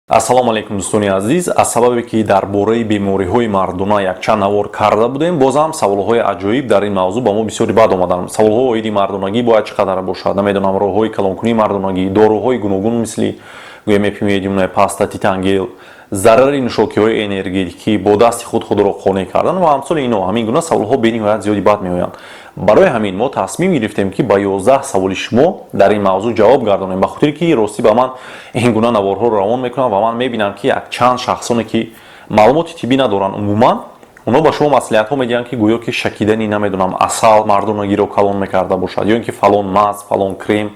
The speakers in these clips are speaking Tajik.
Ассалому алайкум, дӯстони азиз. Аз сабабе ки дар бораи бемориҳои мардона якчанд навор карда будем, боз ҳам саволҳои аҷоиб дар ин мавзӯъ ба мо бисёри бад омаданд. Саволҳо оиди мардонагӣ бояд чӣ қадар бошад, намедонам, роҳҳои калонкунии мардонагӣ, доруҳои гуногун, мисли гӯем эпимедиумная паста, титангел, зарари нӯшокиҳои энергетикӣ, бо дасти худ худро қонеъ кардан ва амсоли ино. Ҳамин гуна саволҳо бениҳоят зиёди бад меоянд. Барои ҳамин мо тасмим гирифтем, ки ба 11 саволи шумо дар ин мавзӯъ ҷавоб гардонем, ба хотире ки ростӣ ба ман ин гуна наворҳоро равон мекунам ва ман мебинам, ки якчанд шахсоне, ки маълумоти тиббӣ надоранд умуман, онҳо ба шумо маслиҳатҳо медиҳанд, ки гӯё ки шакидани, намедонам, асал мардонагиро калон мекарда бошад ё ин ки фалон маз, фалон крем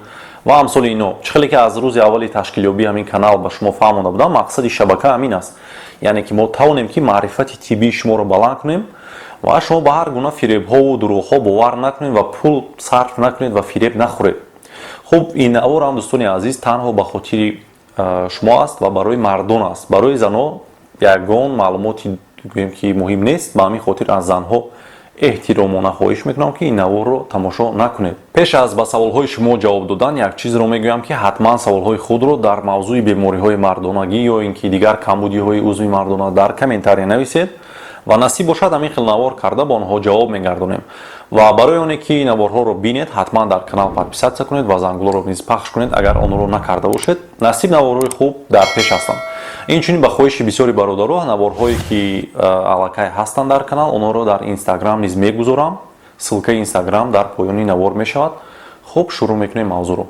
ва амсоли ино. Чӣ хеле ки аз рӯзи аввали ташкилёбии ҳамин канал ба шумо фаҳмонда будам, мақсади шабака ҳамин аст, яъне ки мо тавонем, ки маърифати тиббии шуморо баланд кунем ва шумо ба ҳар гуна фиребҳову дурӯғҳо бовар накунед ва пул сарф накунед ва фиреб нахӯред. Хуб, ин навор ҳам, дӯстони азиз, танҳо ба хотири шумо аст ва барои мардон аст. Барои занҳо ягон маълумоти, гӯем ки, муҳим нест. Ба ҳамин хотир аз занҳо эҳтиромона хоҳиш мекунам, ки ин наворро тамошо накунед. Пеш аз ба саволҳои шумо ҷавоб додан як чизро мегӯям, ки ҳатман саволҳои худро дар мавзӯи бемориҳои мардонагӣ ё ин ки дигар камбудиҳои узви мардона дар комментария нависед ва насиб бошад, ҳамин хел навор карда ба онҳо ҷавоб мегардонем. Ва барои оне ки наворҳоро бинед, ҳатман дар канал подписаться кунед ва зангулоро низ пахш кунед, агар онро накарда бошед. Насиб, наворҳои хуб дар пеш ҳастанд. Инчунин ба хоҳиши бисёри бародаро наворҳое ки аллакай ҳастанд дар канал, онҳоро дар Инстаграм низ мегузорам. Ссылкаи Инстаграм дар поёни навор мешавад. Хуб, шурӯъ мекунем мавзӯъро.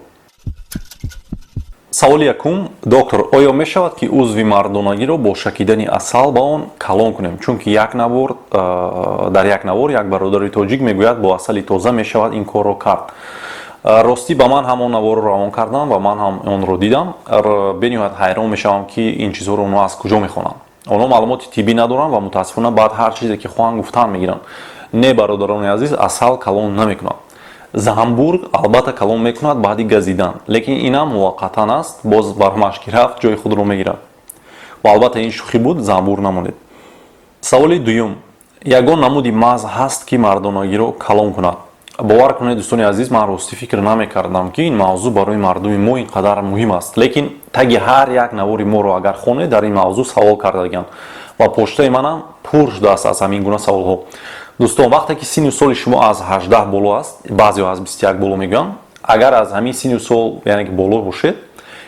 Саволи якум: доктор, оё мешавад, ки узви мардонагиро бо шакидани асал ба он калон кунем? Чунки як навор, дар як навор як бародари тоҷик мегӯяд, бо асали тоза мешавад ин корро кард. Ростӣ, ба ман ҳам он наворро равон кардам ва ман ҳам онро дидам. Бениҳоят ҳайрон мешавам, ки ин чизҳоро онҳо аз куҷо мехонанд. Онҳо маълумоти тиббӣ надоранд ва мутаассифона баъд ҳар чизе ки хоҳанд, гуфтан мегиранд. Не, бародарони азиз, асал калон намекунад. Занбург албатта калон мекунад баъди газидан, лекин инам муваққатан аст, боз бармаш ки рафт, ҷои худро мегирад. Ва албатта ин шӯхӣ буд, занбур намонед. Саволи дуюм: ягон намуди маз ҳаст, ки мардонагиро калон кунад? Бовар кунед, дӯстони азиз, ман ростӣ фикр намекардам, ки ин мавзӯъ барои мардуми мо ин қадар муҳим аст, лекин таги ҳар як навори моро агар хонед, дар ин мавзӯъ савол кардагианд ва почтаи манам пур шудааст аз ҳамин гуна саволҳо. Дӯстон, вақте ки синну соли шумо аз 18 боло аст, баъзеҳо аз 21 боло мегӯянд, агар аз ҳамин синну сол, яъне ки боло бошед,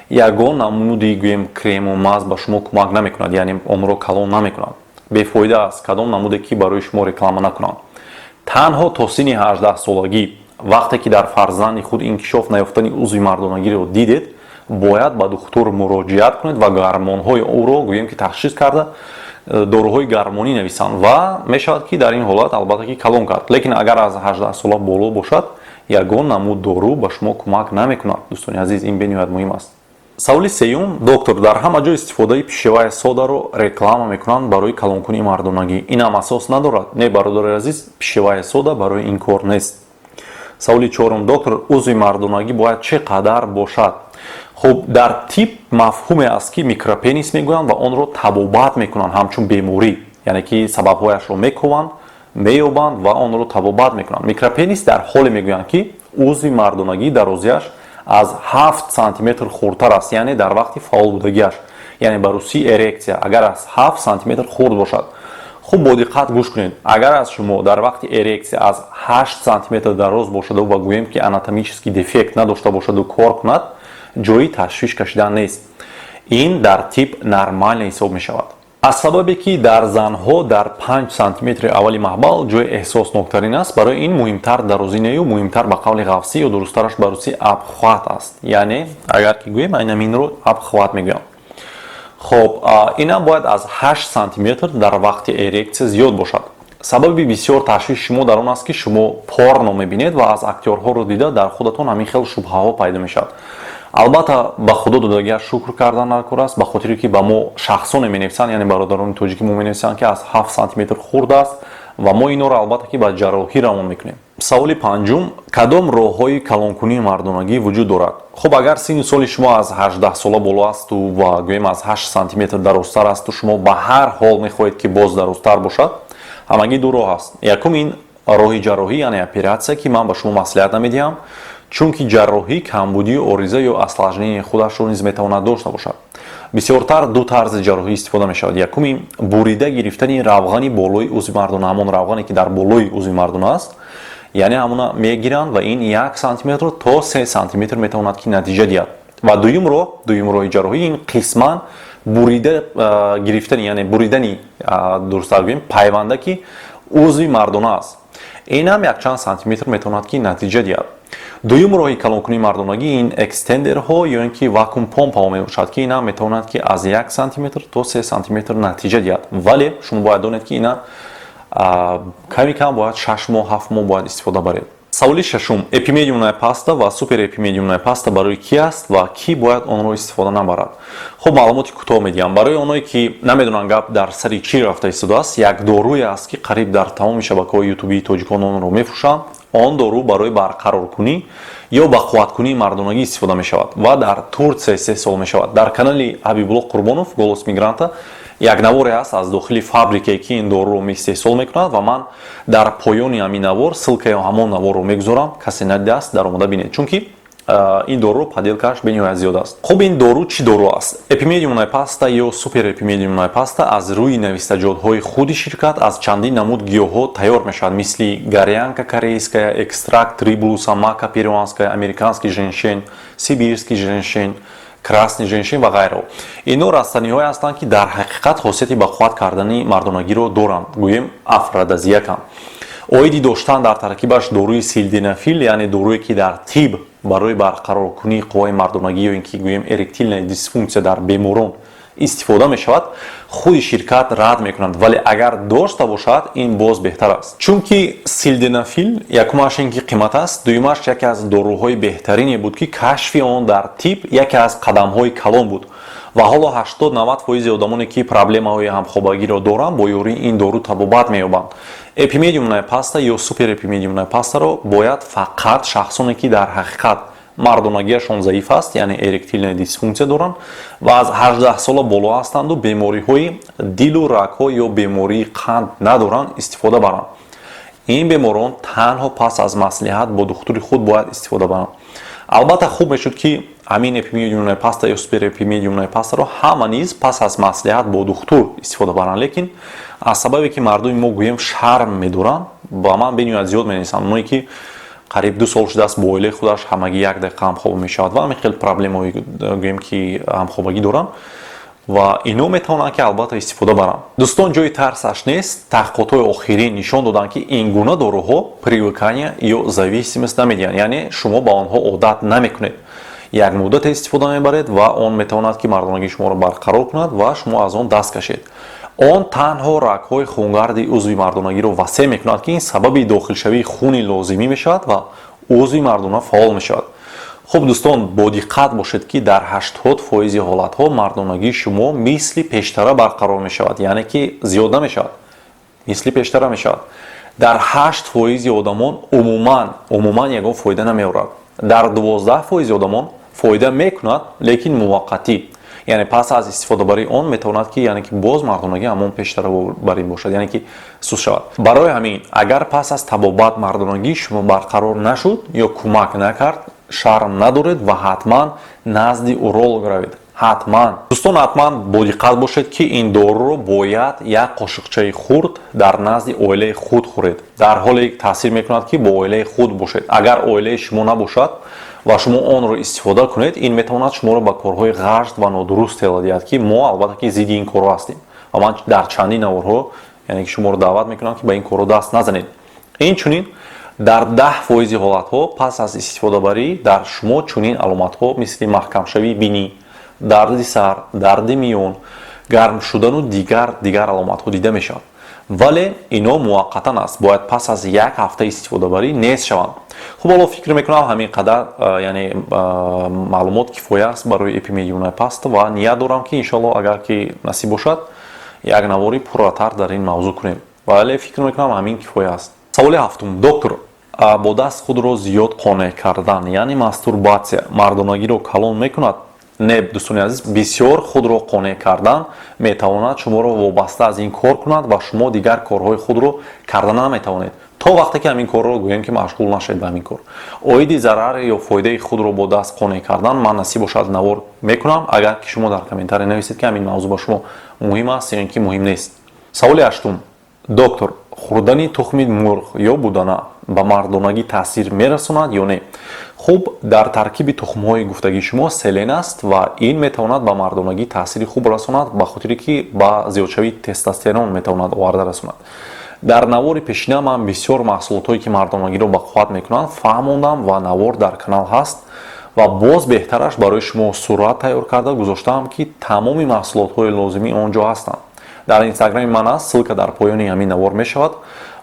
ягон намуди, гӯем, крему маз ба шумо кӯмак намекунад, яъне онро калон намекунад. Бефоида аст, кадом намуде ки барои шумо реклама накунанд. Танҳо то синни 18 солагӣ, вақте ки дар фарзанди худ инкишоф наёфтани узви мардонагиро дидед, бояд ба духтур муроҷиат кунед ва гармонҳои ӯро, гӯем ки, ташхис карда, доруҳои гармонӣ нависанд ва мешавад, ки дар ин ҳолат албатта ки калон кард. Лекин агар аз 18 сола боло бошад, ягон намуд дору ба шумо кӯмак намекунад. Дӯстони азиз, ин бениҳоят муҳим аст. Саволи сеюм: доктор, дар ҳама ҷо истифодаи пищевая содаро реклама мекунанд барои калонкунии мардонагӣ. Инам асос надорад? Не, бародари азиз, пищевая сода барои ин кор нест. Саволи чорум: доктор, узви мардонагӣ бояд чӣ қадар бошад? Хуб, дар тиб мафҳуме аст, ки микропенис мегӯянд ва онро табобат мекунанд ҳамчун беморӣ, яъне ки сабабҳояшро мекӯванд, меёбанд ва онро табобат мекунанд. Микропенис дар ҳоле мегӯянд, ки узви мардонагӣ дарозиаш аз 7 сантиметр хурдтар аст, яъне дар вақти фаъол будагиаш, яъне ба русӣ эрексия, агар аз 7 сантиметр хурд бошад. Хуб, бо диққат гӯш кунед. Агар аз шумо дар вақти эрексия аз 8 сантиметр дароз бошаду ва, гӯем ки, анатомический дефект надошта бошаду кор кунад, ҷои ташвиш кашидан нест. Ин дар тиб нормально ҳисоб мешавад. Аз сабабе ки дар занҳо дар 5 сантиметри аввали маҳбал ҷои эҳсосноктарин аст, барои ин муҳимтар дарозӣ нею муҳимтар, ба қавли ғафсӣ ё дурусттараш ба русӣ, обхват аст. Яъне агар ки гӯем, айнаминро обхват мегӯям. Хоб, инам бояд аз 8 сантиметр дар вақти эрексия зиёд бошад. Сабаби бисёр ташвиши шумо дар он аст, ки шумо порно мебинед ва аз актёрҳоро дида дар худатон ҳамин хел шубҳаҳо пайдо мешавад. Албатта, ба Худо додагиаш шукр кардан даркор аст, ба хотире ки ба мо шахсоне менависанд, яъне бародарони тоҷики мо менависанд, ки аз 7 сантиметр хурд аст ва мо инҳоро албатта ки ба ҷарроҳӣ равон мекунем. Саволи панҷум: кадом роҳҳои калонкунии мардонагӣ вуҷуд дорад? Хуб, агар синну соли шумо аз 18 сола боло асту ва, гӯем, аз 8 сантиметр дарозтар асту шумо ба ҳар ҳол мехоҳед, ки боз дарозтар бошад, ҳамагӣ ду роҳ аст. Якум ин роҳи ҷарроҳӣ, яъне оператсия, ки ман ба шумо маслиҳат намедиҳам, чунки ҷарроҳӣ камбудии ориза ё осложнение худашро низ метавонад дошта бошад. Бисёртар ду тарзи ҷарроҳӣ истифода мешавад. Якуми, бурида гирифтани равғани болои узви мардона, ҳамон равғане, ки дар болои узви мардона аст, яъне ҳамона мегиранд ва ин 1 сантиметр то 3 сантиметр метавонад, ки натиҷа диҳад. Ва дуюм роҳ, дуюм роҳи ҷарроҳӣ, ин қисман бурида гирифтани, яъне буридани, дурусттар гӯем, пайвандаки узви мардона аст. Ин ҳам якчанд сантиметр метавонад, ки натиҷа диҳад. Дуюм роҳи калонкунии мардонагӣ ин экстендерҳо ё ин ки вакуум помпаҳо мебошад, ки ин ҳам метавонад, ки аз 1 сантиметр то 3 сантиметр натиҷа диҳад. Вале шумо бояд донед, ки ина ками кам бояд 6 моҳ, 7 моҳ бояд истифода баред. Саволи шашум: эпимедиумная паста ва супер эпимедиумная паста барои кӣ аст ва кӣ бояд онро истифода набарад? Хуб, маълумоти кӯтоҳ медиҳам барои оное, ки намедонанд, гап дар сари чӣ рафта истодааст. Як доруе аст, ки қариб дар тамоми шабакаҳои ютубии тоҷикон онро мефурӯшанд. Он дору барои барқароркунӣ ё бақувваткунии мардонагӣ истифода мешавад ва дар Турсия истеҳсол мешавад. Дар канали Ҳабибулло Қурбонов, «Голос мигранта», як наворе ҳаст аз дохили фабрикае, ки ин доруро истеҳсол мекунад, ва ман дар поёни ҳамин навор ссылкаи ҳамон наворро мегузорам. Касе надидааст, даромада бинед, чунки ин дору подделкааш бениҳоят зиёд аст. Хуб, ин дору чӣ дору аст? Эпимедиумная паста ё супер эпимедиумная паста аз рӯи навистаҷотҳои худи ширкат аз чандин намуд гиёҳҳо тайёр мешавад, мисли горянка корейская, экстракт трибулуса, мака перуанская, американский женьшень, сибирский женьшень, красный женьшень ва ғайраҳо. Ино растаниҳое ҳастанд, ки дар ҳақиқат хосияти бақувват кардани мардонагиро доранд, гӯем, афродизиаканд. Оиди доштан дар таркибаш доруи силденафил, яъне доруе, ки дар тиб барои барқароркунии қувваи мардонагӣ ё ин ки гӯем эректильная дисфункция дар беморон истифода мешавад, худи ширкат рад мекунад. Вале агар дошта бошад, ин боз беҳтар аст, чунки силденафил, якумаш, ин ки қимат аст, дуюмаш, яке аз доруҳои беҳтарине буд, ки кашфи он дар тиб яке аз қадамҳои калон буд ва ҳоло 80-90 фоизи одамоне, ки проблемаҳои ҳамхобагиро доранд, бо ёрии ин дору табобат меёбанд. Эпимедиумная паста ё супер эпимедиумная пастаро бояд фақат шахсоне, ки дар ҳақиқат мардонагиашон заиф аст, яъне эректильная дисфункция доранд ва аз 18 сола боло ҳастанду бемориҳои дилу рагҳо ё бемории қанд надоранд, истифода баранд. Ин беморон танҳо пас аз маслиҳат бо духтури худ бояд истифода баранд. Албатта, хуб мешуд, ки ҳамин эпимедиумная паста ё супер эпимедиумная пастаро ҳама низ пас аз маслиҳат бо духтур истифода баранд, лекин аз сабабе ки мардуми мо, гӯем, шарм медоранд, ба ман бениҳоят зиёд менависанд оное, ки қариб 2 сол шудааст, бо оилаи худаш ҳамагӣ 1 дақиқа ҳамхоба мешавад ва ҳамин хел проблемаҳои, гӯем, ки ҳамхобагӣ доранд ва ино метавонанд, ки албатта истифода баранд. Дӯстон, ҷои тарсаш нест. Таҳқиқотҳои охирин нишон доданд, ки ин гуна доруҳо привыкание ё зависимость намедиҳанд, яъне шумо ба онҳо одат намекунед. Як муддате истифода мебаред ва он метавонад, ки мардонагии шуморо барқарор кунад ва шумо аз он даст кашед. Он танҳо рагҳои хунгарди узви мардонагиро васеъ мекунад, ки ин сабаби дохилшавии хуни лозимӣ мешавад ва узви мардона фаъол мешавад. Хуб, дӯстон, бодиққат бошед, ки дар 80 фоизи ҳолатҳо мардонагии шумо мисли пештара барқарор мешавад, яъне ки зиёд намешавад, мисли пештара мешавад. Дар 8 фоизи одамон умуман ягон фоида намеорад. Дар 12 фоизи одамон фоида мекунад, лекин муваққатӣ, яъне пас аз истифодабарии он метавонад, ки яъне ки боз мардонагӣ ҳамон пештара бар ин бошад, яъне ки суст шавад. Барои ҳамин, агар пас аз табобат мардонагии шумо барқарор нашуд ё кӯмак накард, шарм надоред ва ҳатман назди уролог равед, ҳатман. Дӯстон, ҳатман бодиққат бошед, ки ин доруро бояд як қошиқчаи хурд дар назди оилаи худ хӯред. Дар ҳоле таъсир мекунад, ки бо оилаи худ бошед. Агар оилаи шумо набошад ва шумо онро истифода кунед, ин метавонад шуморо ба корҳои ғашт ва нодуруст тела диҳад, ки мо, албатта, ки зидди ин корҳо ҳастем ва ман дар чандин наворҳо, яъне ки шуморо даъват мекунам, ки ба ин корҳо даст назанед. Инчунин дар 10 фоизи ҳолатҳо пас аз истифодабарӣ дар шумо чунин аломатҳо, мисли маҳкамшавии бинӣ, дарди сар, дарди миён, гарм шудану дигар аломатҳо дида мешавад, вале ино муваққатан аст, бояд пас аз як ҳафта истифодабарӣ нест шаванд. Хуб, ҳоло фикр мекунам, ҳамин қадар, яъне маълумот кифоя аст барои эпимедиумная паста ва ният дорам, ки иншоалло, агар ки насиб бошад, як навори пурратар дар ин мавзӯъ кунем, вале фикр мекунам, ҳамин кифоя аст. Саволи ҳафтум: доктор, бо даст худро зиёд қонеъ кардан, яъне мастурбатсия, мардонагиро калон мекунад? Не, дӯстони азиз, бисёр худро қонеъ кардан метавонад шуморо вобаста аз ин кор кунад ва шумо дигар корҳои худро карда наметавонед. То вақте ки ҳамин корро, гӯем, ки машғул нашавед ба ҳамин кор. Оиди зарар ё фоидаи худро бо даст қонеъ кардан ман, насиб бошад, навор мекунам, агар ки шумо дар комментария нависед, ки ҳамин мавзӯъ ба шумо муҳим аст ё ин ки муҳим нест. Саволи ҳаштум: доктор, хӯрдани тухми мурғ ё будана ба мардонагӣ таъсир мерасонад ё не? Хуб, дар таркиби тухмҳои гуфтагии шумо селен аст ва ин метавонад ба мардонагӣ таъсири хуб расонад, ба хотире ки ба зиёдшавии тестостерон метавонад оварда расонад. Дар навори пешина ман бисёр маҳсулотҳое, ки мардонагиро ба қувват мекунанд, фаҳмондам ва навор дар канал ҳаст. Ва боз беҳтараш, барои шумо сурат тайёр карда гузоштаам, ки тамоми маҳсулотҳои лозимӣ он ҷо ҳастанд. Дар Инстаграми ман аст, ссылка дар поёни ҳамин навор мешавад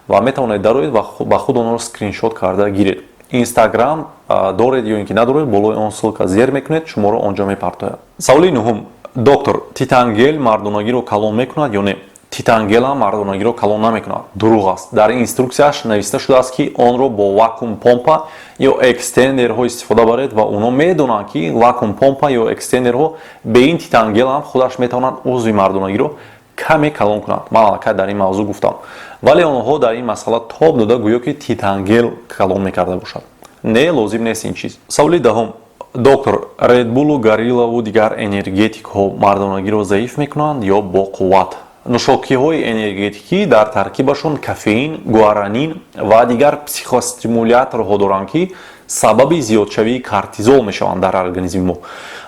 ва метавонед дароед ва ба худ онро скриншот карда гиред. Инстаграм доред ё ин ки надоред, болои он ссылка зер мекунед, шуморо он ҷо мепартояд. Саволи нуҳум: доктор, титангел мардонагиро калон мекунад ё не? Титангелам мардонагиро калон намекунад, дурӯғ аст. Дар инструксияш нависта шудааст, ки онро бо вакуум помпа ё экстендерҳо истифода баред, ва онҳо медонанд, ки вакуум помпа ё экстендерҳо бе ин титангел ҳам худаш метавонад узви мардонагиро каме калон кунад. Ман аллакай дар ин мавзӯъ гуфтам, вале онҳо дар ин масъала тоб дода, гӯё ки титангел калон мекарда бошад. Не, лозим нест ин чиз. Саволи 10-ум: доктор, Редбулу, Гориллаву дигар энергетикҳо мардонагиро заиф мекунанд ё бо қувват? Нӯшокиҳои энергетикӣ дар таркибашон кофеин, гуаранин ва дигар психостимуляторҳо доранд, ки сабаби зиёдшавии кортизол мешаванд дар организми мо,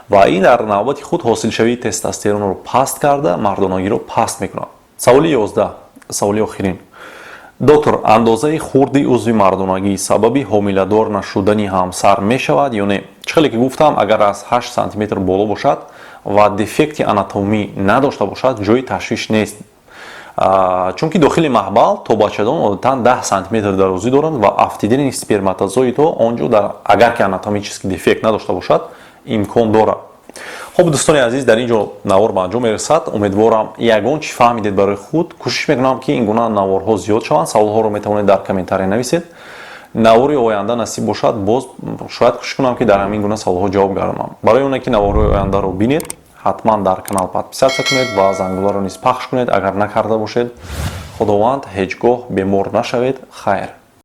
ва ин дар навбати худ ҳосилшавии тестостеронро паст карда, мардонагиро паст мекунад. Саволи 11, саволи охирин: доктор, андозаи хурди узви мардонагӣ сабаби ҳомиладор нашудани ҳамсар мешавад ё не? Чӣ хеле ки гуфтам, агар аз 8 сантиметр боло бошад ва дефекти анатомӣ надошта бошад, ҷои ташвиш нест, чунки дохили маҳбал то бачадон одатан 10 сантиметр дарозӣ доранд ва афтидани сперматозоидҳо он ҷо дар, агар ки анатомический дефект надошта бошад, имкон дорад. Хуб, дӯстони азиз, дар ин ҷо навор ба анҷом мерасад. Умедворам, ягон чӣ фаҳмидед барои худ. Кӯшиш мекунам, ки ин гуна наворҳо зиёд шаванд. Саволҳоро метавонед дар комментария нависед. Навори оянда, насиб бошад, боз шояд кӯшиш кунам, ки дар ҳамин гуна саволҳо ҷавоб гардонам. Барои оне ки наворҳои ояндаро бинед, ҳатман дар канал подписаться кунед ва зангуларо низ пахш кунед, агар накарда бошед. Худованд, ҳеҷ гоҳ бемор нашавед. Хайр.